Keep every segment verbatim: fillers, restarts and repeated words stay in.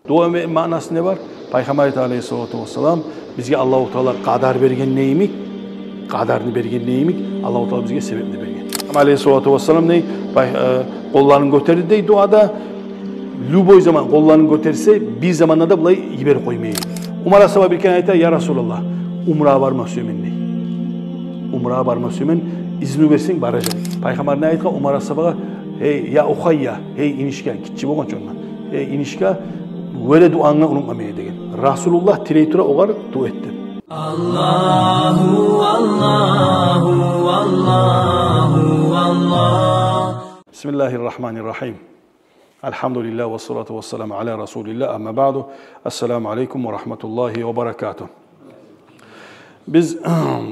Дуа ме-, маънасы не бар? Пайхаммар айта, алейгьиссалату вассалам, бизге Аллагьу Таала къадар берген йимик, къадарны берген йимик, Аллагьу Таала бизге себепни берген. Алейгьиссалату вассалам не? Пай-, э, къолларын гётерди дей дуада, любой заман къолларын гётерсе, бир заманда да булай йиберип къоймай. Умар асгьаба бир керен айта: «Я Расулаллагь, умрагъа барма сюемен», — дей. «Умрагъа барма сюемен, изну берсенг, баражакъ». Пайхаммар не айтгъан Умар асгьабагъа? «Гьей, я ухайя, гьей, инишге», гиччи болгъан чы ондан. «Гьей, инишге, вёре дуангны унутма мени», — деген. Расулуллагь тилей тура огъар дуа этди. Аллагьу, Аллагьу, Аллагьу, Аллагь. Бисмиллагьир рагьманир рагьим. Альгьамдулиллагь, вассалату вассаламу аля расулиллагь, амма баъду. Ассаламу алейкум ва рагьматуллагьи ва баракатугь. Биз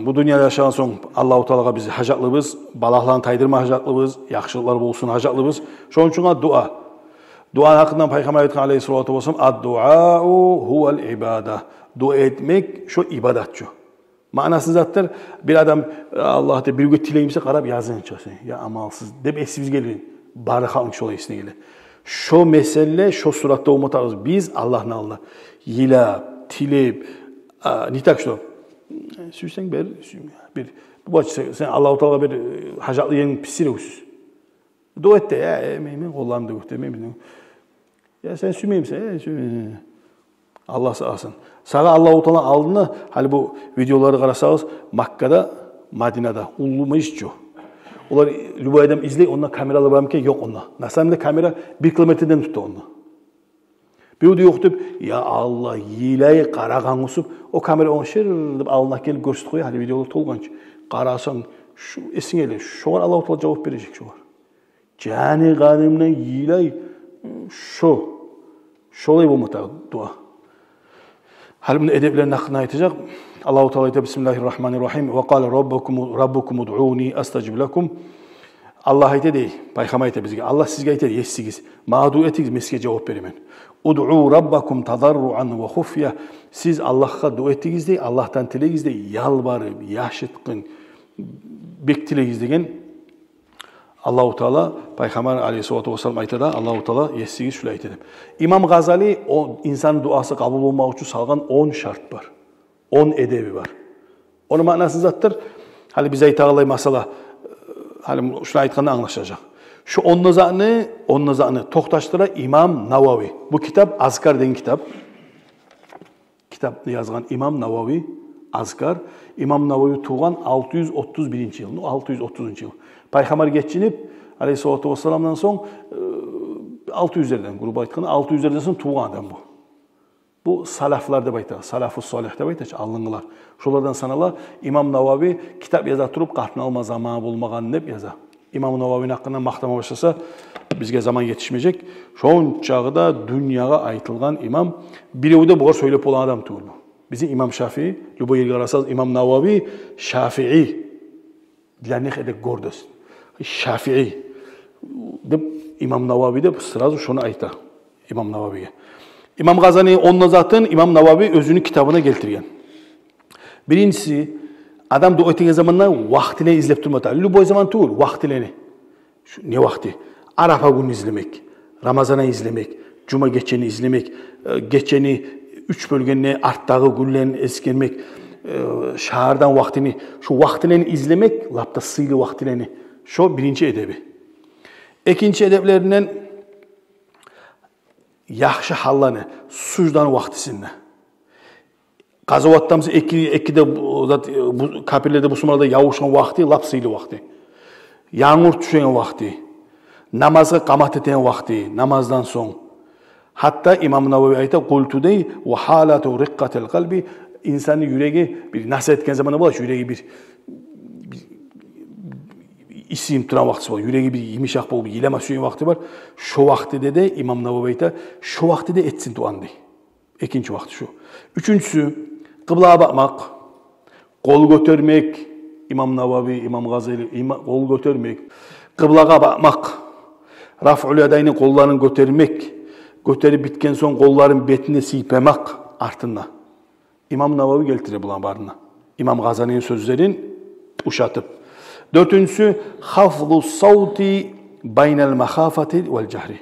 бу дюньяда яшагъан сонг, Аллагьу Таалагъа биз гьажатлыбыз, балагьланы тайдырма гьажатлыбыз, яхшылыкълар болсун гьажатлыбыз. Шону учун дуа. Дуаны гьакъындан Пайхаммар айтгъан, алейгьиссалату вассалам: «Ад-дуау гьувал ибада». Дуа этмек шо ибадат чу. Маънасы затдыр, бир адам, э, Аллагь деп биревге тилеймисе, къарап язынча сен, я амалсыз деп эсибизге гелген. Бары халкъны шолай эсине геле. Шо меселе, шо суратда болма тарыкъбыз биз Аллагьны алдында. Йылап, тилеп, а, не так что, э, сюйсенг бер, сюйме-, бир, бу бачы сен, сен Аллагьу Таалагъа бир, э, гьажатлы еринг писиревсюз. Дуа эт де, я, э, мен, мен къолларымны да гётермеймен. Я сен сюймеймисен, э, сюймеймен. Аллагь сакъласын. Сагъа Аллагьу Таала алдына, гьали бу видеоланы къарасагъыз, Маккада, Мадинада уллу межит чу. Олар, любой адам излей, онда камералар бармы экен? Ёкъ онда. На самом деле камера бир километрден тута онда. Бирев де ёкъ деп, я Аллагь, йылай къарагъан къусуп, о камера ону шыр деп алдына гелип гёрсетип къоя, гьали видеолар толгъан чы. Къарасанг, шу, эсинге геле, шогъар Аллагьу Таала жавап бережек шогъар. Жаны-къанымдан йылай, шо, шолай болма тарыкъ дуа. Гьали муну эдеплерини гьакъында айтажакъ. Аллагьу Таала айта: «Бисмиллагьир рагьманир рагьим. Ва къала раббукум, раббукум удъуни астажиб лакум». Аллагь айта дей, Пайхаммар айта бизге: «Аллагь сизге айта дей, есигиз: магъа дуа этигиз, мен сизге жавап беремен. Удъу раббакум тадарруан ва хуфья». Сиз Аллагьгъа дуа этигиз дей, Аллагьдан тилегиз дей, ялбарып, яшыртгъын, бек тилегиз деген. Аллагьу Таала, Пайхаммар алейгьиссалату вассалам айта да, Аллагьу Таала есигиз шулай айта деп. Имам Гъазали о инсанны дуасы къабул болмакъ учун салгъан он шарт бар. Он эдеби бар. Ону маънасы затдыр. Гьали биз айтагъанлай масала, гьали шуну айтгъанда англашылажакъ. Шу он да затны, он да затны токъташдыра имам Навави. Бу китап, Азкар деген китап. Китапны язгъан имам Навави, Азкар. Имам Навави тувгъан алты юз отуз биринчи йыл, ну, алты юз отузунчу йыл. Пайхаммар гечинип, алейгьиссалату вассаламдан сонг, э, алты юзлерден, грубо айтгъанда, алты юзлерден сонг тувгъан адам бу. Бу салафлар деп айта, салафу салигь деп айта чы, алдынгъылар. Шолардан санала. Имам Навави китап яза туруп, къатын алма заманы болмагъан деп яза. Имам Нававини гьакъында макътама башласа, бизге заман етишмежек. Шончакъы да дюньягъа айтылгъан имам, бирев де бугъар сёйлеп болагъан адам тюгюл бу. Бизин имам Шафии, любой ерге къарасагъыз, имам Навави шафии. Для них это гордость. Шафии деп, имам Навави деп сразу шону айта имам Нававиге. Имам Гъазалини он да затын имам Навави оьзюню китабына гелтирген. Биринчиси, адам дуа этеген заманда вакътилени излеп турма тарыкъ. Любой заман тюгюл, вакътилени. Шу не вакъти? Арафа гюнню излемек, Рамазан айны излемек, жума гечени излемек, э, гечени уьч бёлгенде артдагъы гюнлерин эсгермек, э, шагьардан вакътини, шу вакътилени излемек, лап да сыйлы вакътилени. Шо биринчи эдеби. Экинчи эдеплеринден яхшы гьалланы, сужданы вакътисинде. Къазаватдан эки, эки де бу, зат, бу, капирлер де, бусурманлар да ябушгъан вакъти, лап сыйлы вакъти. Янгур тюшеген вакъти. Намазгъа къамат этеген вакъти, намаздан сонг. Гьатта имам Навави айта, къулту дей, ва гьалату рикъкъатил къалби, инсанны юреги бир нас этген заманда бола, юреги бир, бир исинип турагъан вакътиси бола, юреги бир йымышакъ болуп, йылама сюеген вакъти бар. Шо вакътиде де, имам Навави айта, шо вакътиде этсин дуаны дей. Экинчи вакъти шу. Уьчюнчюсю, къыблагъа бакъмакъ, къол гётермек, имам Навави, имам Гъазали, има-, къол гётермек, къыблагъа бакъмакъ, рафъул ядайни, къолларын гётермек, гётерип битген сонг къолларын бетине сыйпамакъ артында. Имам Навави гелтире буланы барын да. Имам Гъазалини сёзлерин ушатып. Дёртюнчюсю, хафзу савти байнал махафати вал жагьри.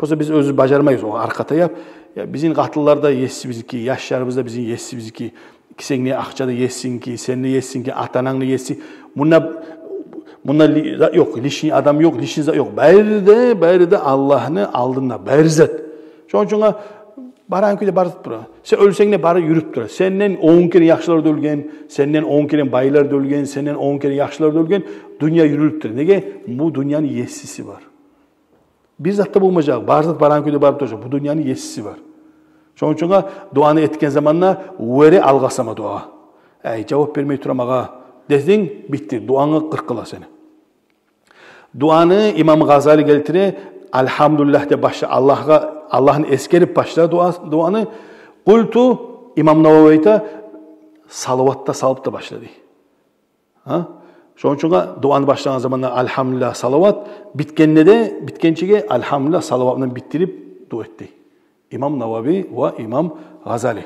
Просто биз оьзюбюз бажармайбыз о аркъа таяп. Я, бизин къатынлар да есибизники, яшларыбыз да бизин есибизники, кисенгни акъча да есиники, сен де есиники, ата-ананг да еси. Мунда, мунда ли-, зат ёкъ, лишний адам ёкъ, лишний зат ёкъ. Бары да, бары да Аллагьны алдында бары зат. Шону учун барагъан кюйде барып тура. Сен оьлсенг де, бары юрюп тура. Сенден он керен яхшылар да оьлген, сенден он керен байлар да оьлген, сенден он керен яхшылар да оьлген. Дюнья юрюлюп тура. Неге? Бу дюньяны есиси бар. Бир зат да болмажакъ, бары зат барагъан кюйде барып туражакъ. Бу дюньяны есиси бар. Шону учун дуаны этген заманда вери алгъасама дуагъа. Эй, жавап бермей тура магъа десенг, битди, дуанг къыркъыла сени. Дуаны имам Гъазали гелтире, альгьамдулиллагь деп башла, Аллагьгъа, Аллагьны эсгерип башла дуа, дуаны. Къулту, имам Навави айта, салават да салып да башла дей. Гьа? Шону учун дуаны башлагъан заманда альгьамдулиллагь, салават, битгенде де, битгенчеге альгьамдулиллагь, салават булан битдирип дуа эт дей имам Навави ва имам Гъазали.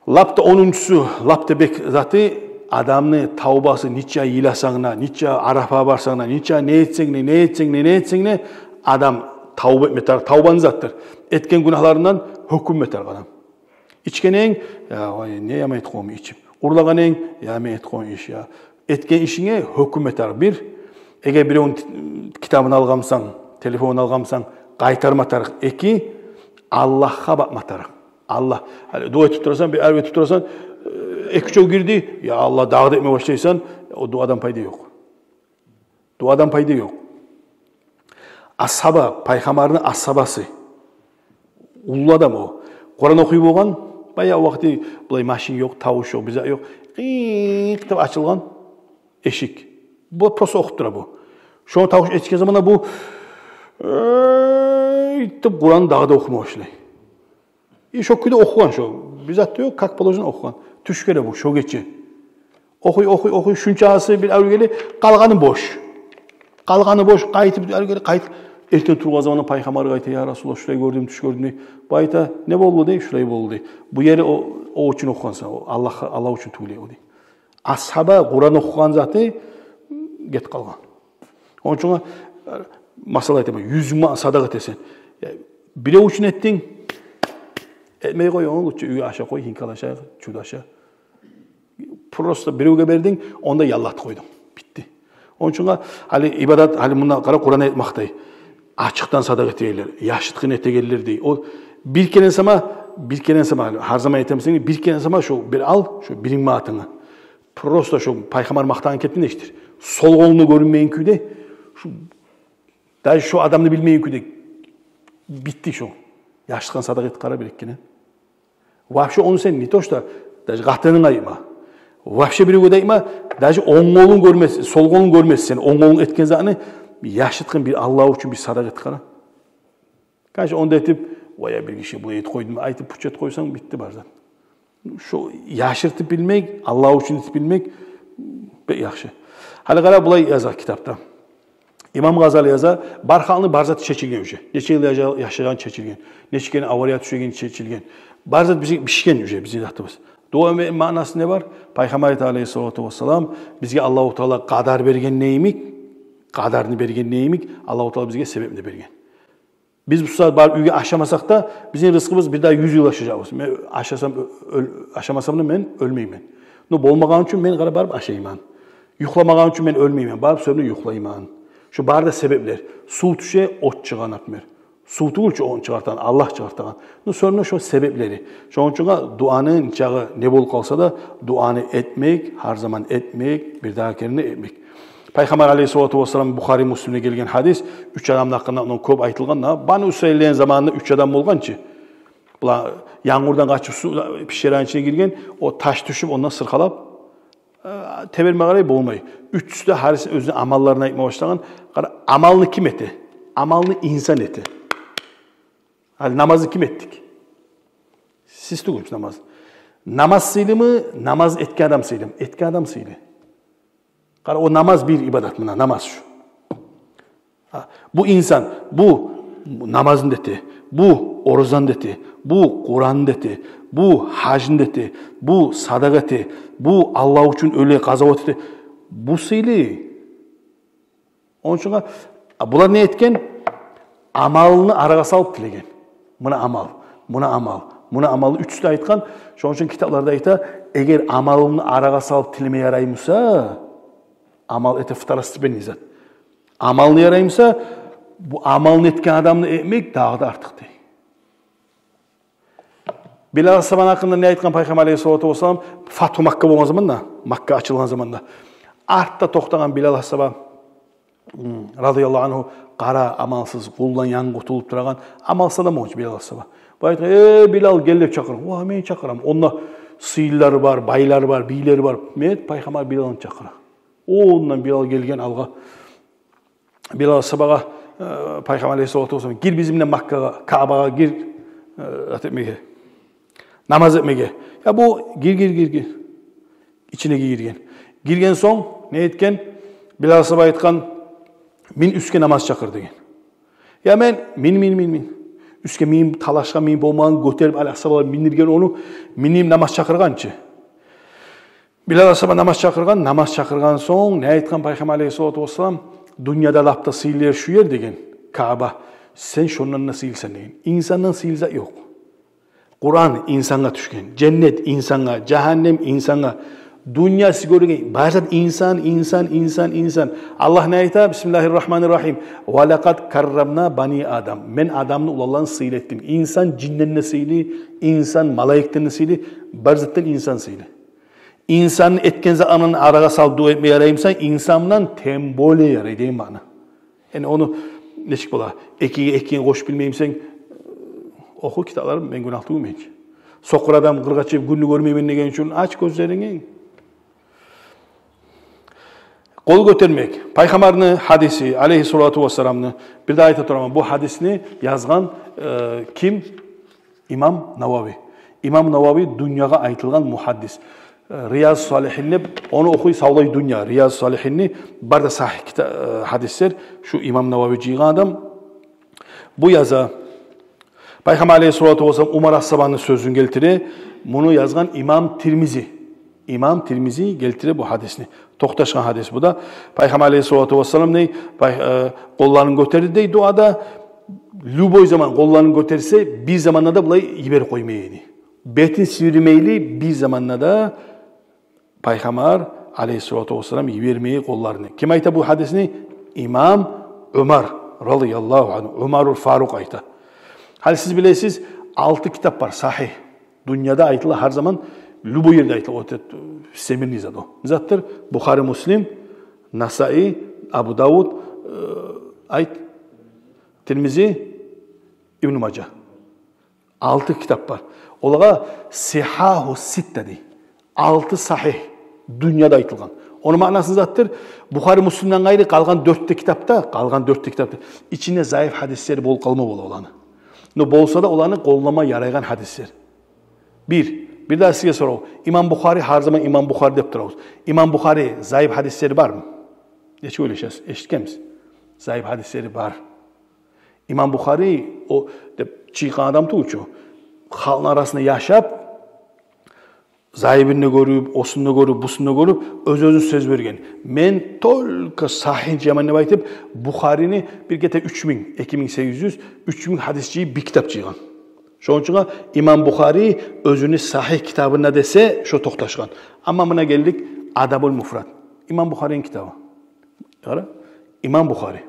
Лап да онунчусу, лап да бек заты, адамны тавбасы, нече йыласанг да, нече Арафагъа барсанг да, нече не этсенг де, не этсенг де, не этсенг де, адам тавба этме тарыкъ, тавба не затдыр? Этген гюнагьларындан гьёкюнме тарыкъ адам. Ичгенинг, я, вай, не яман этгенмен ичип. Урлагъанынг, я, мен этгенмен иш, я. Этген ишинге гьёкюнме тарыкъ бир. Эгер биревню китабын алгъан бусанг, телефонун алгъан бусанг, къайтарма тарыкъ. Эки, Аллагьгъа бакъма тарыкъ. Аллагь, гьали дуа этип турасан, бир арив этип турасан, э, эки-уьчев гирди, я Аллагь, дагъы да этме башлайсан, о дуадан пайда ёкъ. Дуадан пайда ёкъ. Асгьаба, пайхаммарны асгьабасы. Уллу адам о. Къуран охуй болгъан, баягъы вакъти булай машин ёкъ, тавуш ёкъ, бир зат ёкъ. Къыйыкъ деп ачылгъан эшик. Бу просто охуп тура бу. Шону тавуш эшитген заманда бу, э, деп Къуранны дагъы да охума башлай. И шо кюйде охугъан шо. Бир зат да ёкъ, как положено охугъан. Тюш геле бу, шо гече. Охуй, охуй, охуй, шунчасы бир арив геле, къалгъаны бош. Къалгъаны бош, къайтып, арив геле, къайтып. Эртен тургъан заманда пайхаммаргъа айта, я Расулуллагь, шулай гёрдюм, тюш гёрдюм дей. Бу айта, не болду дей, шулай болду дей. Бу ери о, о учун охугъансан, о Аллагь, Аллагь учун тюгюл о дей. Асгьаба Къуран охугъан заты гетип къалгъан. Ону учун, э, масала айтаман, юз минг манат садагъа этесен. Я, бирев учун этдинг, этмей къой, ону учун уьйге аша къой, хинкал аша, чуд аша. Просто биревге бердинг, онда яллатып къойдунг. Битди. Ону учун гьали ибадат, гьали мунда къара, Къуран айтмакъдай. Ачыкъдан садагъа этегенлер, яшыртгъын этегенлер дей. О бир керен сама, бир керен сама, гьар заман этемисен де, бир керен сама шо бир ал, шо бир минг манатынгны. Просто шо пайхаммар макътагъан кепин эшитир. Сол къолунг гёрюнмейген кюйде, шо, даже шо адамны билмейген кюйде битди шо. Яшыртгъын садагъа этип къара бир-эки керен. Вообще ону сен не то что даже къатынынга айтма. Вообще биревге де айтма, даже онг къолунг гёрмес, сол къолунг гёрмес сен, онг къолунг этген затны яшыртгъын бир Аллагь учун бир садагъа этип къара. Конечно, онда этип, вай, я бир гиши булай этип къойдум, айтып пуч этип къойсанг, битди бар зат. Шо яшыртып билмек, Аллагь учун этип билмек бек яхшы. Гьали къара, булай яза китапда. Имам Гъазали яза, бар халкъны бар заты чечилген уже. Нече йыл яша-, яшагъан чечилген. Нече керен авария тюшеген чечилген. Бар зат бизге бишген уже, бизин затыбыз. Дуа ме-, маънасы не бар? Пайхаммар айта, алейгьиссалату вассалам, бизге Аллагьу Таала къадар берген не йимик, къадарны берген не йимик, Аллагьу Таала бизге себепни берген. Биз бу сагьат барып уьйге ашамасакъ да, бизин рызкъыбыз бир дагъы юз йыл яшажакъбыз. Мен ашасам, оьл-, ашамасам да мен оьлмеймен. Но болмагъан учун мен къара барып ашайман. Юхламагъан учун мен оьлмеймен. Барып сёмюп юхлайман. Шу бары да себеплер. Сув тюше, от чыгъа, например. Сув тюгюл чю ону чыгъартагъан, Аллагь чыгъартагъан. Но сёмюп шу себеплери. Шону учун дуаны нечакъы не болуп къалса да, дуаны этмек, гьар заман этмек, бир дагъы керен де этмек. Пайхаммар алейгьиссалату вассалам, Бухари, Муслимде гелген гьадис, уьч адамны гьакъында, ону кёп айтылгъан да, Бану Исраилден заманында уьч адам болгъан чы. Булар янгурдан къачып сув, пещераны ичине гирген, о таш тюшюп, ондан сыркъалап, э, теберме къарай болмай. Уьчюсю де гьариси оьзюню амалларын айтма башлагъан. Къара, амалны ким эте? Амалны инсан эте. Гьали намазны ким этдик? Сиз тюгюлсюз намазны. Намаз сыйлымы, намаз этген адам сыйлымы? Этген адам сыйлы. Къара, о намаз бир ибадат, муна намаз шу. Гьа, бу инсан, бу намазны да эте, бу оразаны да эте, бу Къуранны да эте, бу гьажны да эте, бу садагъа эте, бу Аллагь учун оьле къазават эте. Бу сыйлы. Ону учун, а, булар не этген? амалны арагъа салып тилеген. Муна амал, муна амал, муна амал, уьчюсюн айтгъан. Шону учун китапларда айта, эгер амалны арагъа салып тилеме ярай буса, амал — это второстепенный зат. Амалны ярай буса, бу амалны этген адамны этмек дагъы да артыкъ дей. Билал асгьабаны гьакъында не айтгъан Пайхаммар алейгьиссалату вассалам? Фатгьу Макка болгъан заманда, Макка ачылгъан заманда, артда токътагъан Билал асгьаба, м, радияллагьу ангьу, къара, амалсыз, къулдан янгы къутулуп турагъан, амалсыз адам болгъан чы Билал асгьаба. Бу айтгъан: «Э, Билал, гел», — деп чакъыргъан. «Ва, мени чакъырамы? Онда сыйлылар бар, байлар бар, бийлер бар». Нет, Пайхаммар Билалны чакъыра. Ондан Билал гелген алгъа. Билал асгьабагъа, э, Пайхаммар алейгьиссалату вассалам: «Гир бизин булан Маккагъа, Каабагъа гир, э, зат этмеге, намаз этмеге». Я бу: «Гир, гир, гир, гир». Ичине гирген. Гирген сонг не этген? Билал асгьаба айтгъан: «Мени уьстге намаз чакъыр», — деген. Я мен, мин, мин, мин, мин. Уьстге минип, талашгъа минип болмагъан, гётерип, али асгьабалар миндирген ону, минип намаз чакъыргъан чы. Билал асгьаба намаз чакъыргъан, намаз чакъыргъан сонг не айтгъан Пайхаммар алейгьиссалату вассалам? «Дюньяда лап да сыйлы ер шу ер, — деген, — Кааба. Сен шондан да сыйлысан», — деген. Инсандан сыйлы зат ёкъ. Къуран инсангъа тюшген, женнет инсангъа, жагьаннем инсангъа. Дюнья сиз гёрген бар зат инсан, инсан, инсан, инсан. Аллагь не айта? Бисмиллагьи ррагьмани ррагьим. «Ва лакъад каррамна бани Адам». Мен Адамны уланларын сыйлы этдим. Инсан жинден де сыйлы, инсан малайикден де сыйлы, бар затдан инсан сыйлы. Инсанны этген затларын арагъа салып дуа этме ярай буса, инсан булан тем более ярай деген маъна. Яни ону нечик бола? Экиге экини къошуп билмей бусанг, оху китапларын, мен гюнагьлы тюгюлмен чи. Сокъур адам къыргъа чыгъып гюнню гёрмеймен деген учун ач гёзлеринги. Къол гётермек. Пайхаммарны гьадиси, алейгьиссалату вассаламны, бир де айта тураман, бу гьадисни язгъан, э, ким? Имам Навави. Имам Навави дюньягъа айтылгъан мугьаддис. Э, Рияз Салигьин деп, ону охуй савлай дюнья, Рияз Салигьинни, бар да сагьигь кита-, э, гьадислер, шу Имам Навави жыйгъан адам. Бу яза. Пайхаммар алейгьиссалату вассалам Умар асгьабаны сёзюн гелтире, муну язгъан Имам Тирмизи. Имам Тирмизи гелтире бу гьадисни. Токъташгъан гьадис бу да. Пайхаммар алейгьиссалату вассалам дей, пай-, э, къолларын гётерди дей дуада. Любой заман къолларын гётерсе, бир заманда да булай йиберип къоймай эди. Бетин сибирмейли, бир заманда да Пайхаммар алейгьиссалату вассалам йибермей къолларын. Ким айта бу гьадисни? Имам Умар, радияллагьу ангьу, Умарул Фарукъ айта. Гьали сиз билесиз, алты китап бар, сагьигь. Дюньяда айтыла гьар заман, любой ерде айтыла, вот это всемирный зат о. Не затдыр? Бухари, Муслим, Насаи, Абу Давуд, э, айт, Тирмизи, Ибну Мажа. Алты китап бар. Олагъа Сигьагьу Ситта дей. Алты сагьигь дюньяда айтылгъан. Ону маънасы не затдыр? Бухари, Муслимден къайры къалгъан дёрт де китапда, къалгъан дёрт де китапда ичинде заиф гьадислер болуп къалма бола оланы. Но болса да оланы къоллама ярайгъан гьадислер. Бир, бир дагъы сизге сорав. Имам Бухари, гьар заман Имам Бухари деп турабыз. Имам Бухари заиф гьадислери бармы? Нечик ойлашасыз? Эшитгенмисиз? Заиф гьадислери бар. Имам Бухари о деп чыкъгъан адам тюгюл чю. Халкъны арасында яшап, заифин де гёрюп, осун да гёрюп, бусун да гёрюп, оьз-оьзюне сёз берген. Мен только сагьигь жыяман деп айтып, Бухарини бир гете уьч минг, эки минг сегиз юз, уьч минг гьадис жыйып, бир китап жыйгъан. Шону учун Имам Бухари оьзюню сагьигь китабында десе, шо токъташгъан. Амма муна гелдик, Адабул Муфрад. Имам Бухарини китабы. Къара, Имам Бухари.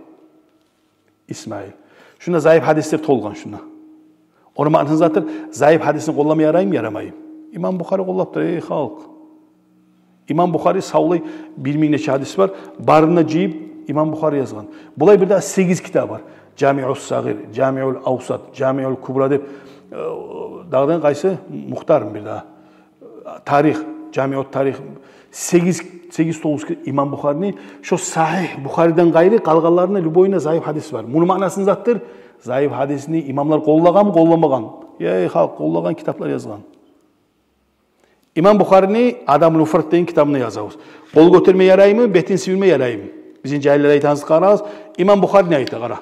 Исмаил. Шунда заиф гьадислер толгъан шунда. Ону маънасы не затдыр? Заиф гьадисни къоллама яраймы, ярамаймы? Имам Бухари къоллап тур, эй халкъ. Имам Бухари савлай бир минг нече гьадис бар, барын да жыйып Имам Бухари язгъан. Булай бир дагъы сегиз китап бар. Жамиус Сагъир, Жамиул Авсат, Жамиул Кубра деп, э, дагъыдан къайсы? Мухтармы бир дагъы? Тарих, Жамиут Тарих, сегиз, сегиз-тогъуз ки-, Имам Бухарини, шо сагьигь Бухариден къайры къалгъанларында любойунда заиф гьадис бар. Муну маънасы не затдыр? Заиф гьадисни имамлар къоллагъанмы, къолламагъанмы? Эй халкъ, къоллагъан, китаплар язгъан. Имам Бухарини Адабул Муфрад деген китабында язабыз. Къол гётерме яраймы, бетин сибирме яраймы? Бизин жагьиллер айтагъанны къарагъыз. Имам Бухари не айта, къара.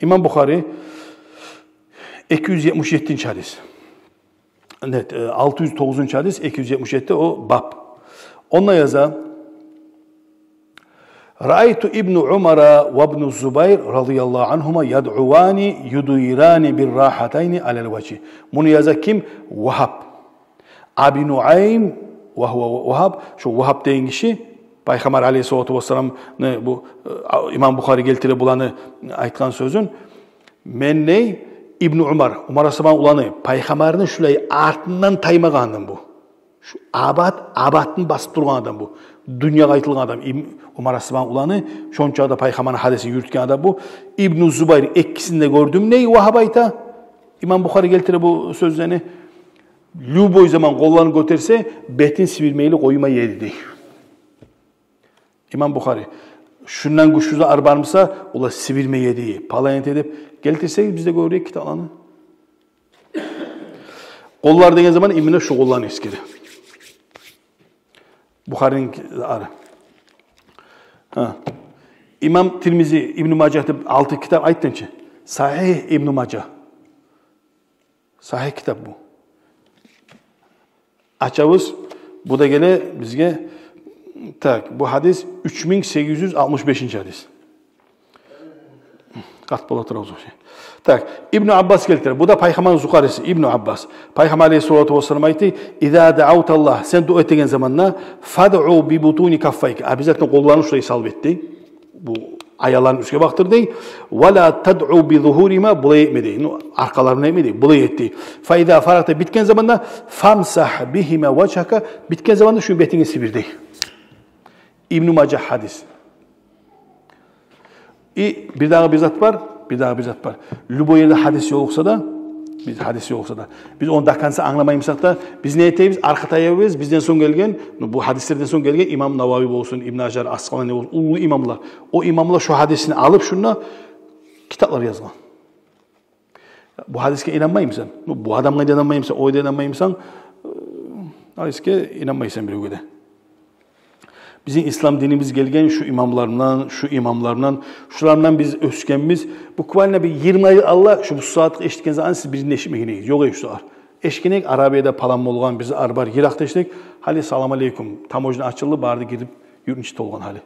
Имам Бухари, эки юз етмиш еттинчи гьадис. Нет, э, алты юз тогъузунчу гьадис, эки юз етмиш етти, о баб. Онда яза: Раайту ибну Умара ва ибну Зубайр радияллагьу ангьума ядъувани юдирани бир рахатайни алал важгьи. Муну яза ким? Вагьаб. Аби Нуайм, ва гьува Вагьаб, шо Вагьаб деген гиши, Пайхаммар алейгьиссалату вассаламны, бу, э, имам Бухари гелтире буланы айтгъан сёзюн. Мен дей, ибну Умар, Умар асгьабаны уланы, Пайхаммарны шулай артындан таймагъан адам бу. Шу абат, абатын басып тургъан адам бу. Дюньягъа айтылгъан адам. Ибн-, Умар асгьабаны уланы, шончакъы да Пайхаммарны гьадисин юрютген адам бу. Ибну Зубайр, экисин де гёрдюм дей, Вагьаб айта. Имам Бухари гелтире бу сёзлени. Любой заман къолларын гётерсе, бетин сибирмейли къоймай эди дей. Имам Бухари. Шундан гючлю зат бар буса, олар сибирмей эди, палан эте деп гелтирсегиз, биз де гёрейик китапланы. Къоллар деген заман именно шу къолланы эсгере. Бухарини ары. Гьа. Имам Тирмизи, Ибну Мажа деп алты китап айтдым чы. Сагьигь Ибну Мажа. Сагьигь китап бу. Ачабыз, бу да геле бизге. Так, бу гьадис уьч минг сегиз юз алтмыш бешинчи гьадис. Къат бола турабыз вообще. Так, Ибну Аббас гелтире. Бу да Пайхаммарны зукъариси, Ибну Аббас. Пайхаммар алейгьиссалату вассалам айтды: «Иза даавта Аллагь», сен дуа этеген заманда, «фадъу би бутуни каффайка». Обязательно къолларын шулай салып эт дей. Бу аякъларын уьстге бакътыр дей. «Ва ла тадъу би зугьуригьима», булай этме дей. Ну, аркъаларын этме дей. Булай эт дей. «Фа иза фарагъта», битген заманда, «фамсагь бигьима важгьака», битген заманда шуну бетинге сибир дей. Ибну Мажа гьадис. И бирдагъы бир зат бар, бирдагъы бир зат бар. Любой ерде гьадис ёлукъса да, биз гьадис ёлукъса да, биз ону до конца англамай бусакъ да, биз не этебиз? Аркъа таябыз, бизден сонг гелген, ну, бу гьадислерден сонг гелген имам Навави болсун, Ибну Гьажар Аскъалани болсун, уллу имамлар. О имамлар шо гьадисни алып, шунда китаплар язгъан. Бу гьадисге инанмаймысан? Ну, бу адамгъа да инанмаймысан, огъар да инанмаймысан, э, гьадисге инанмайсан биревге де. Бизин ислам динибиз гелген шу имамлардан, шу имамлардан, шулардан биз оьсгенбиз. Буквально бир йигирма йыл алда шу бу сагьатгъы эшитген затны сиз бирин де эшитмеген эдигиз. Ёкъ эди шу сагьат. Эшитген эдик, Арабияда палан болгъан, бизде ар бар, йыракъда эшитген эдик. Гьали салам алейкум, таможня ачылды, бары да гирип, юртну ичи толгъан гьали.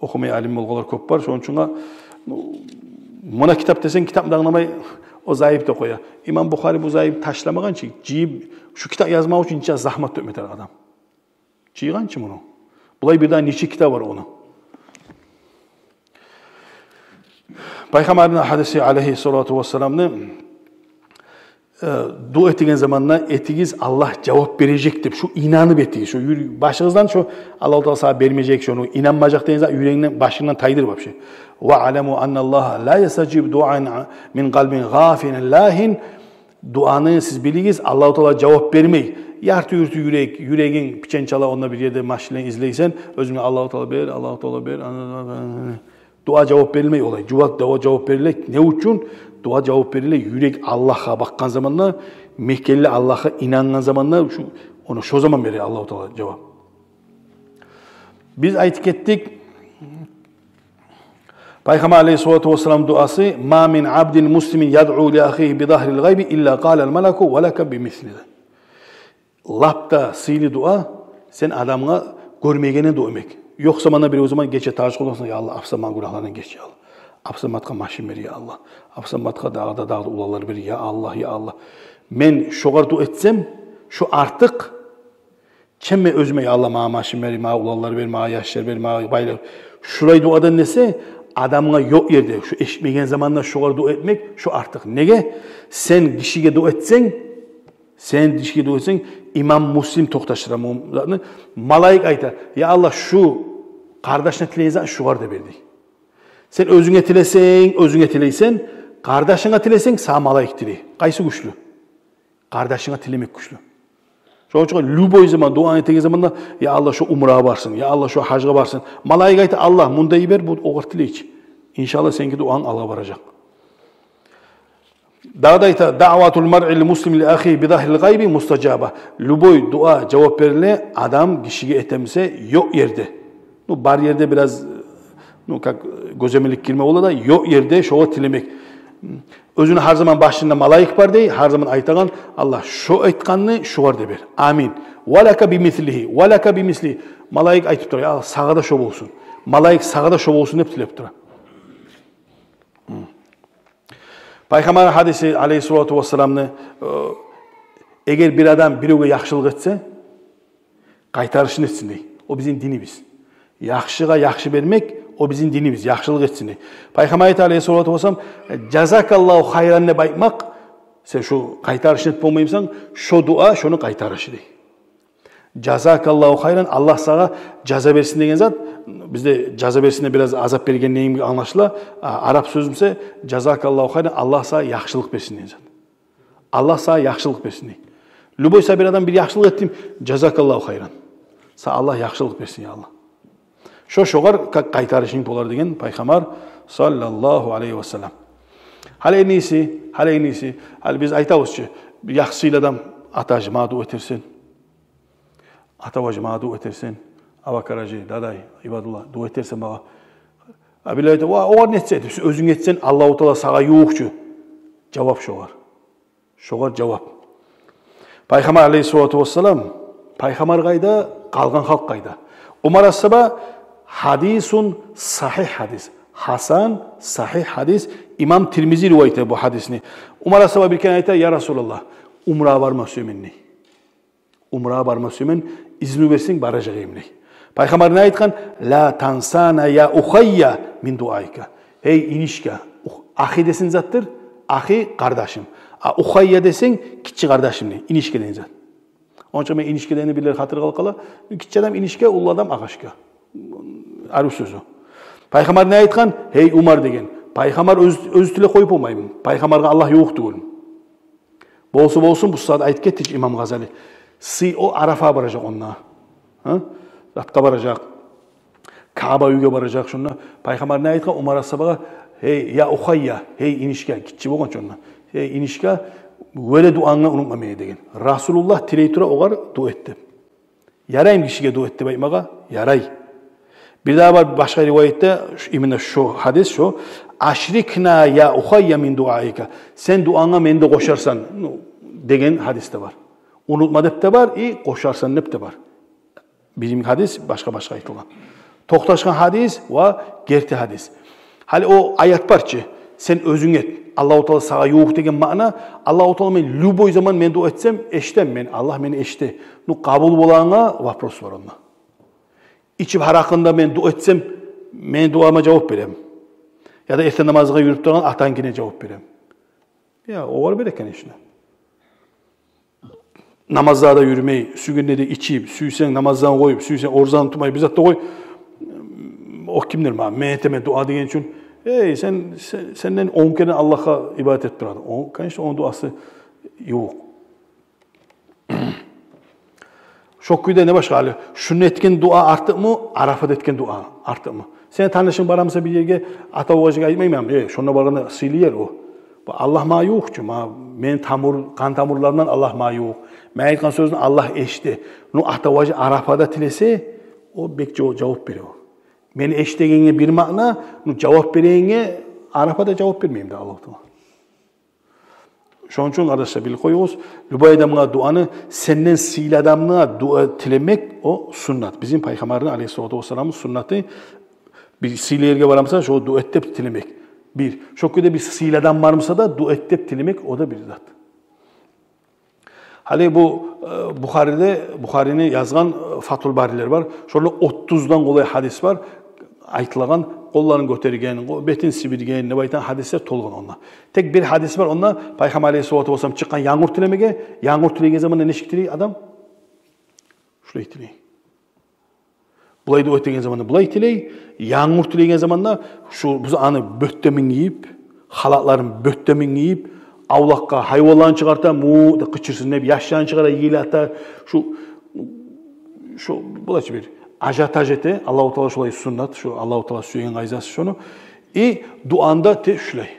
Охумай алим болгъанлар кёп бар, шону учун, ну, муна китап десенг, китапны да англамай, о зайып деп къоя. Имам Бухари бу зайып ташламагъан чы, жыйып, шу китап язмакъ учун нече загьмат тёкме тарыкъ адам. Жыйгъан чы муну. Булай бирдагъы нече китап бар ону. Пайхаммарны гьадиси алейгьиссалату вассаламны, э, дуа этеген заманда этигиз, Аллагь жавап бережек деп, шу инанып этигиз. Шу юр-, башыгъыздан шу Аллагьу Таала сагъа бермежек, шону инанмажакъ деген зат юрегингден, башынгдан тайдыр вообще. «Ва аламу анналлагьа ла ястажибу дуаан мин къалбин гъафилин лагьин». Дуаны сиз билигиз, Аллагьу Таала жавап бермей. Ярты-юрту юрек, юрегинг пиченчала, онда бир ерде машинлени излейсен, оьзюнге: «Аллагьу Таала бер, Аллагьу Таала бер». Дуа жавап берилмей олай. Жувап, дуа жавап бериле. Не учун? Дуа жавап бериле юрек Аллагьгъа бакъгъан заманда, мекенли Аллагьгъа инангъан заманда, шу, ону шо заман бере Аллагьу Таала жавап. Биз айтып гетдик, Пайхаммар алейгьиссалату вассалам дуасы: «Ма мин абдин муслимин ядъу ли ахигьи би загьрил гъайби илла къалал малаку ва лака би мислигьи». Лап да сыйлы дуа сен адамгъа гёрмегенинг дуа этмек. Ёкъ заманда, бирев заман гече тажгъа къыласан: «Я Аллагь, Апсаматны гюнагьларындан геч, я Аллагь. Апсаматгъа машин бер, я Аллагь. Апсаматгъа дагъы да, дагъы да уланлар бер, я Аллагь, я Аллагь». Мен шогъар дуа этсем, шо артыкъ, чем мен оьзюме: «Я Аллагь, магъа машин бер, магъа уланлар бер, магъа яшлар бер, магъа байлар». Шулай дуадан эсе, адамгъа ёкъ ерде, шо эшитмеген заманда шогъар дуа этмек, шо артыкъ. Неге? Сен гишиге дуа этсенг, сен гишиге дуа этсенг, имам Муслим токъташдыра бу затны. Малайик айта: «Я Аллагь, шу къардашына тилеген затны шугъар да бер», — дей. Сен оьзюнге тилесенг, оьзюнге тилейсен, къардашынга тилесенг, сагъа малайик тилей. Къайсы гючлю? Къардашынга тилемек гючлю. Шону учун любой заман дуа этеген заманда: «Я Аллагь, шо умрагъа барсын, я Аллагь, шо гьажгъа барсын». Малайик айта: «Аллагь, мунда йибер, бу огъар тилей чи». Иншаллагь, сеники дуанг алгъа баражакъ. Дагъы да айта: «Даъватул маръил муслими ли ахигьи би загьрил гъайби мустажаба». Любой дуа жавап бериле, адам гишиге этемисе, ёкъ ерде. Ну, бар ерде бираз, ну, как, гёземелик гирме бола да, ёкъ ерде шогъар тилемек. Оьзюню гьар заман башында малайик бар дей, гьар заман айтагъан: «Аллагь, шо айтгъанны шугъар да бер. Амин. Ва лака би мислигьи, ва лака би мислигьи». Малайик айтып тура: «Я, сагъа да шо болсун. Малайик, сагъа да шо болсун», — деп тилеп тура. Пайхаммар гьадиси, алейгьиссалату вассаламны, э, эгер бир адам биревге яхшылыкъ этсе, къайтарышын этсин дей. О бизин динибиз. Яхшыгъа яхшы бермек, о бизин динибиз. Яхшылыкъ этсин дей. Пайхаммар айта, алейгьиссалату вассалам: «Жазакаллагьу хайран», — деп айтмакъ, сен шо къайтарышын этип болмаймысан, шо дуа шону къайтарышы дей. «Жазакаллагьу хайран», Аллагь сагъа жаза берсин деген зат. Бизде жаза берсин де бираз азап берген йимик англашыла. А, арап сёз буса, «Жазакаллагьу хайран», Аллагь сагъа яхшылыкъ берсин деген зат. Аллагь сагъа яхшылыкъ берсин дей. Любой сагъа бир адам бир яхшылыкъ этди, «Жазакаллагьу хайран». Сагъа Аллагь яхшылыкъ берсин, я Аллагь. Шо шогъар къа-, къайтарышынг болар деген Пайхаммар, саллаллагьу алейгьи вассалам. Гьали энниси, гьали энниси, гьали биз айтабыз чы, яхшы сыйлы адам: «Атажи, магъа дуа этерсен. Атаважи, магъа дуа этерсен. Абакаражи, дадай, Ибадулла, дуа этерсен магъа». А биле айта: «Ва, огъар не этсе?» — деп, оьзюнг этсенг, Аллагьу Таала сагъа ювукъ чу. Жавап шогъар. Шогъар жавап. Пайхаммар, алейгьиссалату вассалам, Пайхаммар къайда, къалгъан халкъ къайда? Умар асгьаба, гьадисун сагьигь гьадис. Гьасан, сагьигь гьадис. Имам Тирмизи ривайат эте бу гьадисни. Умар асгьаба бир керен айта: «Я Расулаллагь, умрагъа барма сюемен», — дей. «Умрагъа барма сюемен, изну берсенг, баражакъ эдим», — дей. Пайхаммар не айтгъан? «Ла тансана я ухайя мин дуайка». «Гьей, инишка». Ух-, ахи десенг затдыр, ахи — къардашым. А ухайя десенг, гиччи къардашым дей, инишка деген зат. Онча мен инишка дегенни бирлер хатирге алып къала. Гиччи адам инишка, уллу адам агъашка. Арив сёз о. Пайхаммар не айтгъан? «Гьей, Умар», — деген. Пайхаммар оьз-, оьзю тилеп къоюп болмаймы? Пайхаммаргъа Аллагь ювукъ тюгюлмю? Болса болсун, бу сагьат айтып гетди чи Имам Гъазали. Сый о Арафагъа баражакъ онда. Гьа? Затгъа баражакъ. Каъба уьйге баражакъ шонда. Пайхаммар не айтгъан Умар асгьабагъа? «Гьей, я ухайя, гьей, инишка», гиччи болгъан чы онда. «Гьей, инишка, вёре дуангны унутма мени», — деген. Расулуллагь тилей тура огъар дуа эт деп. Яраймы гишиге дуа эт деп айтмагъа? Ярай. Бир дагъы бар башгъа риваятда, ш-, именно шо гьадис шо: «Ашрикна я ухайя мин дуайка». «Сен дуангъа мени де къошарсан», ну, деген гьадис де бар. «Унутма» деп де бар, и «къошарсан» деп де бар. Бизин гьадис башгъа-башгъа айтылгъан. Токъташгъан гьадис ва герти гьадис. Гьали о аят бар чы, сен оьзюнг эт, Аллагьу Таала сагъа ювукъ деген маъна. Аллагьу Таала мен любой заман мен дуа этсем, эшитем мен, Аллагь мени эшите. Ну, къабул болагъангъа вопрос бар онда. Ичип гьаракъыны да мен дуа этсем, мени дуама жавап береми? Яда эртен намазгъа юрюп турагъан атангкине жавап береми? Я, огъар бере, конечно. Намазгъа да юрюмей, сюйгенде де ичип, сюйсенг намаздан къоюп, сюйсенг оразаны тутмай, бир зат да къой. О кимдир магъа, мен этемен дуа деген учун. Эй, сен, сен, сенден он керен Аллагьгъа ибадат этип турады. О, конечно, ону дуасы ювукъ. Шо кюйде не башгъа гьали? Шунда этген дуа артыкъмы, Арафада этген дуа артыкъмы? Сени танышынг барамыса бир ерге, Ата-бабажыгъа айтмаймы: «Э, шонда баргъанда сыйлы ер о. Бу Аллагь магъа ювукъ чу, магъа, мени тамур, къан тамурларымдан Аллагь магъа ювукъ. Мен айтгъан сёзню Аллагь эшите». Ну, Ата-бабажы Арафада тилесе, о бек жав-, жавап бере о. Мени эшитегенге бир маъна, ну, жавап берегенге Арафада жавап бермейми де Аллагьу Таала. Шону учун, къардашлар, билип къоюгъуз, любой адамгъа дуаны, сенден сыйлы адамгъа дуа тилемек, о суннат. Бизин Пайхаммарны, алейгьиссалату вассаламны суннаты, бир сыйлы ерге барамыса, шо дуа эт деп тилемек. Бир. Шо кюйде бир сыйлы адам бармыса да, дуа эт деп тилемек, о да бир зат. Гьали бу, э, Бухариде, Бухарини язгъан, э, Фатгьул Барилер бар. Шонда отуздан къолай гьадис бар. Айтылагъан, къолларын гётерген, къо-, бетин сибирген, не айтагъан гьадислер толгъан онда. Тек бир гьадис бар, онда Пайхаммар алейгьиссалату вассалам чыкъгъан янгур тилемеге, янгур тилеген заманда нечик тилей адам? Шулай тилей. Булай дуа этеген заманда булай тилей, янгур тилеген заманда шу, биз аны бёттемин гийип, халатларын бёттемин гийип, авлакъгъа гьайванларын чыгъарта, му деп къычырсын деп, яшларын чыгъара, йылата, шу, шу, булай чы бир ажиотаж эте, Аллагьу Таала шулай суннат, шу Аллагьу Таала сюеген къайдасы шону. И дуаны да те шулай.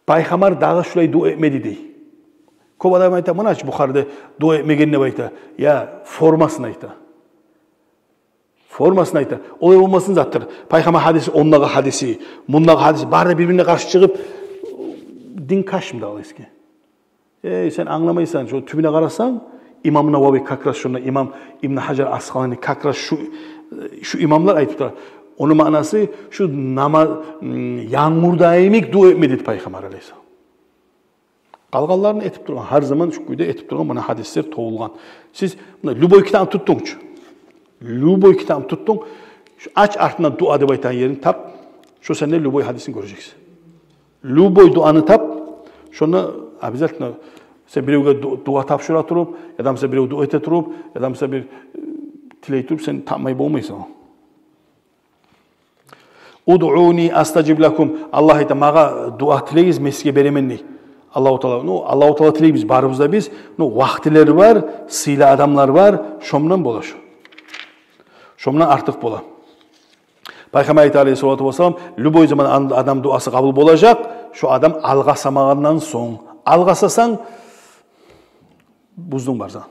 Пайхаммар дагъы шулай дуа этмеди дей. Кёп адам айта, муна чы Бухариде дуа этмеген деп айта. Я, формасын айта. Формасын айта. Олай болмасын затдыр. Пайхаммар гьадиси, ондагъы гьадиси, мундагъы гьадиси, бары да бир-бирине къаршы чыгъып, дин кашмы да алайске? Эй, сен англамайсан, шо тюбюне къарасанг, Имам Навави как раз шунда, имам Ибн Гьажар Аскъалани как раз шу, шу имамлар айтып тура. Ону маънасы шу нама-, м, янгурда йимик дуа этме деди Пайхаммар алейгьиссалам. Къалгъанларын этип тургъан, гьар заман шу кюйде этип тургъан, муна гьадислер толгъан. Сиз муна любой китапны тутдунг чу. Любой китапны тутдунг. Шу ач артындан дуа деп айтагъан ерин тап. Шу сенде любой гьадисин гёрежексиз. Любой дуаны тап. Шонда обязательно сен биревге ду-, дуа тапшура туруп, яда буса бирев дуа эте туруп, яда буса бир, э, тилей туруп, сен тапмай болмайсан. «Удъуни астажиб лакум». Аллагь айта, магъа дуа тилегиз, мен сизге беремен дей. Аллагьу Таала, ну, Аллагьу Таала тилейбиз барыбыз да биз, ну, вакътилер бар, сыйлы адамлар бар, шондан бола шу. Шондан артыкъ бола. Пайхаммар айта алейгьиссалату вассалам, любой заман ан-, адам дуасы къабул болажакъ, шу адам алгъасамагъандан сонг. Алгъасасанг, буздунг барзан.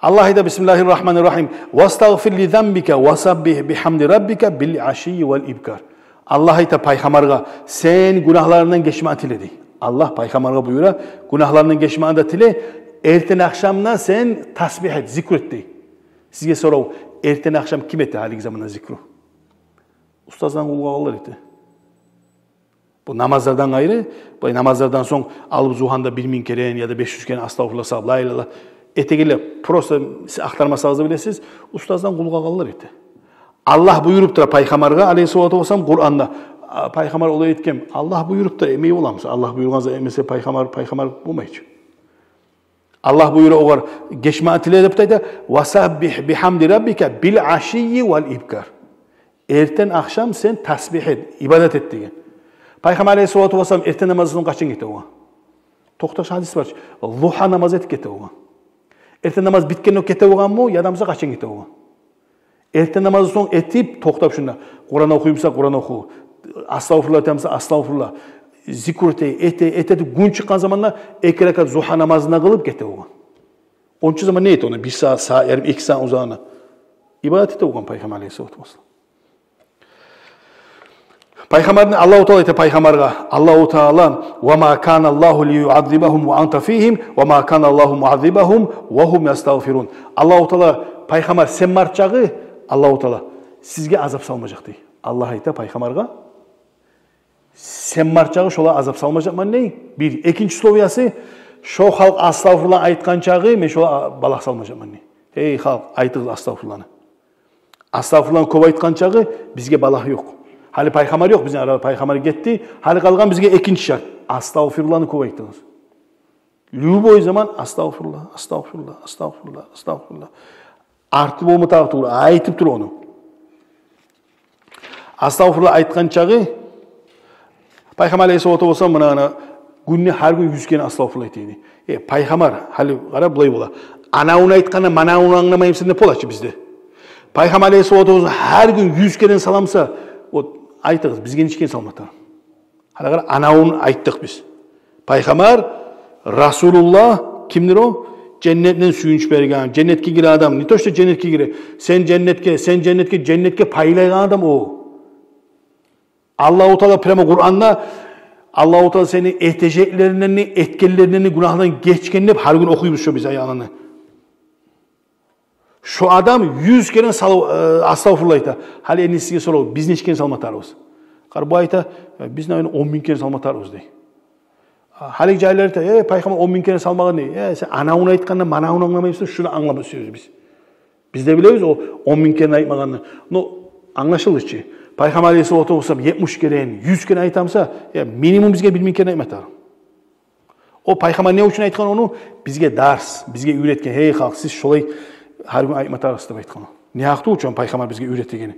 Аллагь айта, бисмиллагьи ррагьмани ррагьим, «Вастагъфир ли занбика ва саббигь бигьамди раббика бил ашийи вал ибкар». Аллагь айта Пайхаммаргъа, сен гюнагьларынгдан гечмекни тиле дей. Аллагь Пайхаммаргъа буюра, гюнагьларынгдан гечмекни де тиле, эртен-ахшамда сен тасбигь эт, зикру эт дей. Сизге сорав, эртен-ахшам ким эте гьалиги заманда зикру? Устаздан къул къалгъанлар эте. Бу намазлардан къайры, бу намазлардан сонг алып зугьанда бир минг керен яда беш юз керен астагъфируллагь салып, ла илагьа иллаллагь этегенлер, просто сиз ахтармасагъыз да билесиз, устаздан къул къалгъанлар эте. Аллагь буюруп тура Пайхаммаргъа алейгьиссалату вассалам Къуранда. А, Пайхаммар олай этген, Аллагь буюруп тура, этмей боламыз. Аллагь буюргъан зат этмесе, Пайхаммар, Пайхаммар болмай чы. Аллагь буюра огъар гечмекни тиле деп айта, «Ва саббигь бигьамди раббика бил ашийи вал ибкар». Эртен-ахшам сен тасбигь эт, ибадат эт деген. Пайхаммар алейгьиссалату вассалам эртен намаздан къачан гете болгъан? Токъташ, гьадис бар чы. Зугьа намаз этип гете болгъан. Эртен намаз битгенде гете болгъанмы, яда буса къачан гете болгъан? Эртен намаздан сонг этип, токътап шунда. Къуран охуй буса, Къуран оху. Астагъфируллагь айта буса, астагъфируллагь. Зикру эте, эте, эте, гюн чыкъгъан заманда эки ракаат зугьа намазын да къылып гете болгъан. Ончу заман не эте ону? Бир сагьат, сагьат ярым, эки сагьат узагъына. Ибадат эте болгъан Пайхаммар алейгьиссалату вассалам. Пайхаммарны Аллагьу Таала айта Пайхаммаргъа, Аллагьу Таала, «Ва ма кана Аллагьу лиюаззибагьум ва анта фигьим, ва ма кана Аллагьу муаззибагьум ва гьум ястагъфирун». Аллагьу Таала, Пайхаммар, сен бар чагъы, Аллагьу Таала сизге азап салмажакъ дей. Аллагь айта Пайхаммаргъа, сен бар чагъы шолагъа азап салмажакъман дей. Бир, экинчи условиясы, шо халкъ астагъфируллагь айтгъан чагъы мен шолагъа балагь салмажакъман дей. Гьей халкъ, айтыгъыз астагъфируллагьны. Астагъфируллагьны кёп айтгъан чагъы бизге балагь ёкъ. Гьали Пайхаммар ёкъ, бизин арада Пайхаммар гетди. Гьали къалгъан бизге экинчи шарт. Астагъфируллагьны кёп айтыгъыз. Любой заман астагъфируллагь, астагъфируллагь, астагъфируллагь, астагъфируллагь. Артыкъ болма тарыкъ тюгюл, айтып тур ону. Астагъфируллагь айтгъан чагъы Пайхаммар алейгьиссалату вассалам муна, муна гюнде гьар гюн юз керен астагъфируллагь айта эди. Э, Пайхаммар, гьали къара, булай бола. Анавну айтгъанда манавну англамаймысан деп бола чы бизде. Пайхаммар алейгьиссалату вассалам гьар гюн юз керен сала буса, вот, айтыгъыз, бизге нече керен салма тарыкъ? Гьали къара, анавну айтдыкъ биз. Пайхаммар, Расулуллагь, кимдир о? Женнетден сююнч берген, женнетге гиреген адам. Не то что женнетге гире, сен женнетге, сен женнетге, женнетге пайлайгъан адам о. Аллагьу Таала прямо Къуранда, Аллагьу Таала сени этежеклеринден, этгенлеринден, гюнагьлардан гечген деп гьар гюн охуйбуз шо биз аятны. Шо адам юз керен сала-, э, астагъфируллагь айта. Гьали энни сизге сорав, биз нече керен салма тарыкъбыз? Къара, бу айта, э, биз, наверное, он минг керен салма тарыкъбыз дей. А, гьали жагьиллер айта, э, Пайхаммар он минг керен салмагъан дей. Э, сен анавну айтгъанда манавну англамаймысан, шуну англап сёйлейбиз биз. Биз де билебиз о он минг керен айтмагъанны. Но англашылды чы. Пайхаммар алейгьиссалату вассалам етмиш керен, юз керен айта буса, э, минимум бизге бир минг керен айтма тарыкъ. О Пайхаммар не учун айтгъан ону? Бизге дарс, бизге уьйретген. Гьей халкъ, сиз шолай гьар гюн айтма тарыкъсыз деп айтгъан. Не гьакъ тюгюл учун Пайхаммар бизге уьйретегени?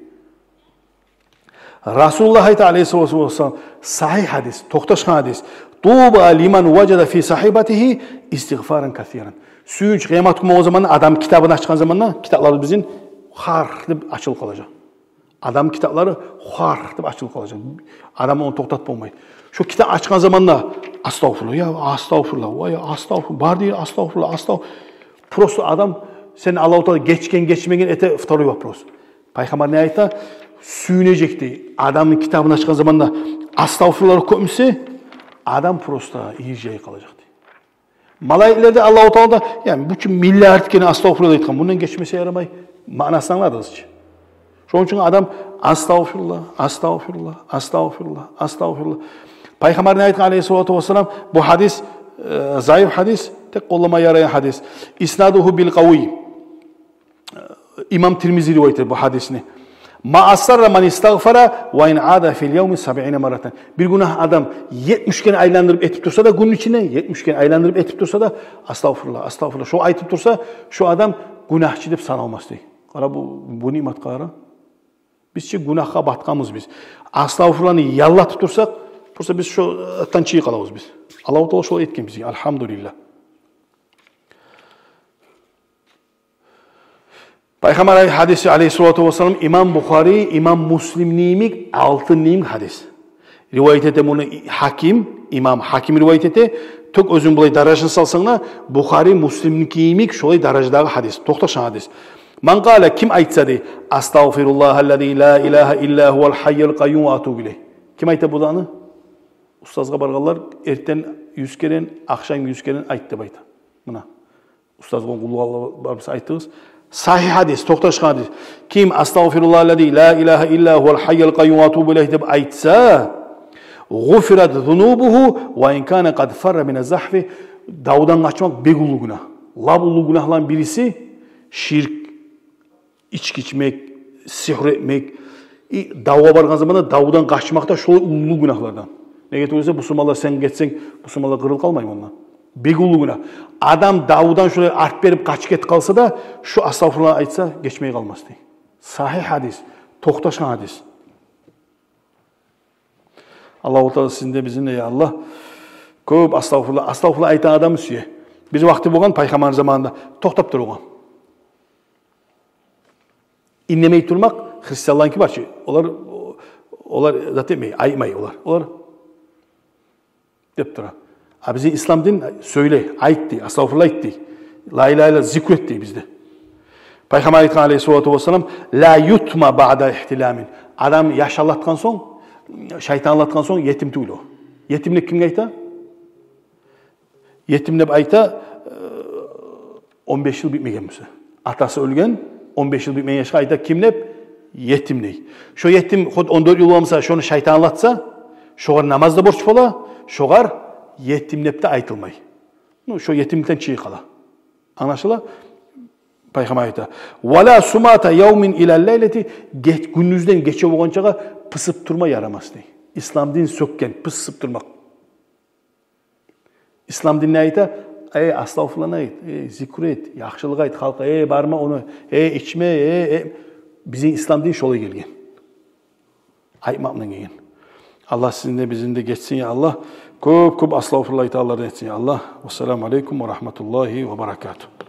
Расулуллагь айта алейгьиссалату вассалам, сагьигь гьадис, токъташгъан гьадис: «Туба лиман важада фи сагьифатигьи истигъфаран касиран». Сююнч къыямат гюн болгъан заманда, адам китабын ачгъан заманда, китаплары бизин харх деп ачылып къалажакъ. Адам китаплары харх деп ачылып къалажакъ. Адам ону токътатып болмай. Шо китап ачгъан заманда астагъфируллагь, я астагъфируллагь, ва я астагъфируллагь, бар дей астагъфируллагь, астагъфируллагь. Просто адам, сен Аллагьу Таала гечген, гечмеген, это второй вопрос. Пайхаммар не айта? Сююнежек дей. Адамны китабын ачгъан заманда астагъфируллагь кёп буса, адам просто иржайып къалажакъ дей. Малайиклер де, Аллагьу Таала да, яни, бу чу миллиард керен астагъфируллагь айтгъан, мундан гечмесе ярамай. Маънасын англадыгъыз чы. Шону учун адам астагъфируллагь, астагъфируллагь, астагъфируллагь, астагъфируллагь. Пайхаммар не айтгъан, алейгьиссалату вассалам, бу гьадис, э, заиф гьадис, тек къоллама ярайгъан гьадис. Иснадугьу билкъавий. Имам Тирмизи ривайат эте бу гьадисни. Ма асарра ман истагъфара ва ин ада фил явми сабъина марратан. Бир гюнагь адам етмиш керен айландырып этип турса да, гюнню ичинде етмиш керен айландырып этип турса да, астагъфируллагь, астагъфируллагь, шо айтып турса, шо адам гюнагьчы деп саналмас дей. Къара бу, бу ниъматгъа къара. Биз чи гюнагьгъа батгъанбыз биз. Астагъфируллагьны яллатып турсакъ, просто биз шо, э, тынчайып къалабыз биз. Аллагьу Таала шолай этген бизге, альгьамдулиллагь. Пайхаммар гьадиси, алейгьиссалату вассалам, имам Бухари, имам Муслимни йимик, алтынны йимик гьадис. Ривайат эте муну Гьаким, имам Гьаким ривайат эте. Тек оьзюн булай даражасын салсанг да, Бухари, Муслимники йимик шолай даражадагъы гьадис, токъташгъан гьадис. Ман къала, ким айтса дей, астагъфируллагьаллази ла илагьа илла гьувал гьаййул къайюм ва атубу илайгь. Ким айта буланы? Устазгъа баргъанлар, эртен юз керен, ахшам юз керен айт деп айта. Муна. Устазгъа къулгьу Аллагь бар буса айтыгъыз. Сагьигь гьадис, токъташгъан гьадис. Ким астагъфируллагьаллази ла илагьа илла гьувал гьаййул къайюм ва атубу илайгь деп айтса, гъуфират зунубугьу ва ин кана къад фарра мина загьфи. Давдан къачмакъ бек уллу гюнагь. Лап уллу гюнагьланы бириси ширк, ички ичмек, сигьру этмек. И давгъа баргъан заманда давдан къачмакъ да шолай уллу гюнагьлардан. Неге тюгюл эсе, бусурманлар, сен гетсенг, бусурманлар къырылып къалмаймы онда? Бек уллу гюнагь. Адам давдан шолай арт берип къачып гетип къалса да, шо астагъфируллагь айтса, гечмей къалмас дей. Сагьигь гьадис, токъташгъан гьадис. Аллагьу Таала сизин де, бизин де, я Аллагь, кёп астагъфируллагь, астагъфируллагь айтагъан адамны сюе. Бир вакъти болгъан, пайхаммар заманында токътап тургъан. Иннемей турмакъ, христианларники бар чы, олар, олар зат этмей, айтмай олар. Олар деп тура. А бизин ислам дин: сёйле, айт дей, астагъфируллагь айт дей, ла илагьа илла, зикру эт дей бизде. Пайхаммар айтгъан, алейгьиссалату вассалам: ла ютма баъда игьтиламин. Адам яш аллатгъан сонг, шайтан аллатгъан сонг, етим тюгюл о. Етим деп кимге айта? Етим деп айта, э, он беш йыл битмеген буса. Атасы оьлген, он беш йыл битмеген яшгъа айта ким деп? Етим дей. Шо етим хоть он дёрт йыл болмаса, шону шайтан аллатса, шогъар намаз да борч бола, шогъар етим деп де айтылмай. Ну, шо етимликден чыгъып къала. Англашыла? Пайхаммар айта: ва ла сумата явмин илал лайлати, геч-, гюндюзден гече болгъанчагъа пысып турма ярамас дей. Ислам дин сёкген, пысып турмакъ. Ислам дин не айта? Эй, астагъфируллагь айт, эй, зикру эт, яхшылыкъ айт халкъгъа, эй, барма ону, эй, ичме, эй, эй. Бизин ислам дин шолай гелген. Айтмакъ булан гелген. Аллагь сизин де, бизин де гечсин, я Аллагь. Кёп-кёп астагъфируллагь айтагъанлардан этсин, я Аллагь. Вассаламу алейкум ва рагьматуллагьи ва баракатугь.